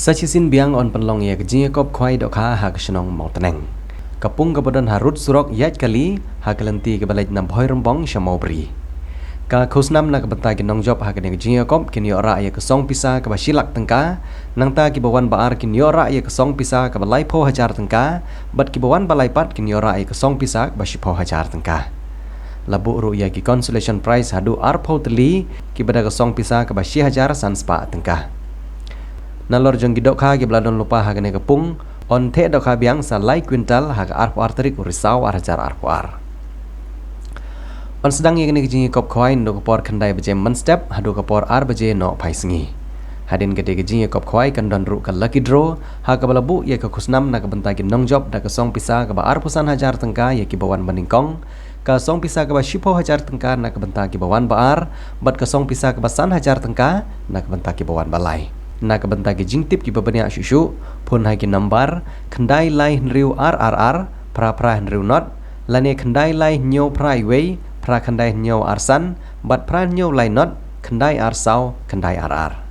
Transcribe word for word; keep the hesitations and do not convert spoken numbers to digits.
Sa shisien biang yn pynlong ïa ka jingïakop khwai dohkha ha ka shnong Mawtneng. Ka pung kaba don ha rud surok ïaid kali ha ka lynti kaba leit na Bhoirymbong sha Mawbri. Ka khusnam na ka bynta ki nongjop ha kane ka jingïakop kin ïoh rah ïa ka song pisa kaba shi lak tyngka, nangta kiba wan ba ar kin ïoh rah ïa ka song pisa kaba laiphew hajar tyngka, bad kiba wan ba lai pat kin ïoh rah ïa ka song pisa kaba shiphew hajar tyngka. La buh ruh ïa ki consolation prize haduh arphew tylli kiba da ka song pisa kaba shi hajar san spah tyngka. Nalor jong ki dohkha kiba la don lypa ha kane ka pung, yn theh dohkha biang sa lai kwintal ha ka arphew ar tarik u Risaw ar hajar arphew ar. Yn sdang ïa kane ka jingïakop khwai naduh ka por khyndai baje mynstep haduh ka por ar baje nohphai sngi. Hadien katei ka jingïakop khwai kan don ruh ka lucky draw ha kaba la buh ïa ka khusnam na ka bynta ki nongjop da ka song pisa kaba arphew san hajar tyngka ïa kiba wan ba nyngkong, ka song pisa kaba shiphew hajar tyngka na ka bynta kiba wan ba ar, bad ka song pisa kaba san hajar tyngka na ka bynta kiba wan ba lai. Na ka bynta ki jingtip kiba bniah shuh shuh, phone ha ki nombar khyndai lai hynriew ar ar ar phra phra hynriew nod, lane khyndai lai hynñiew phra wei phra khyndai hynñiew ar san bad phra hynñiew lai nod khyndai ar saw khyndai ar ar.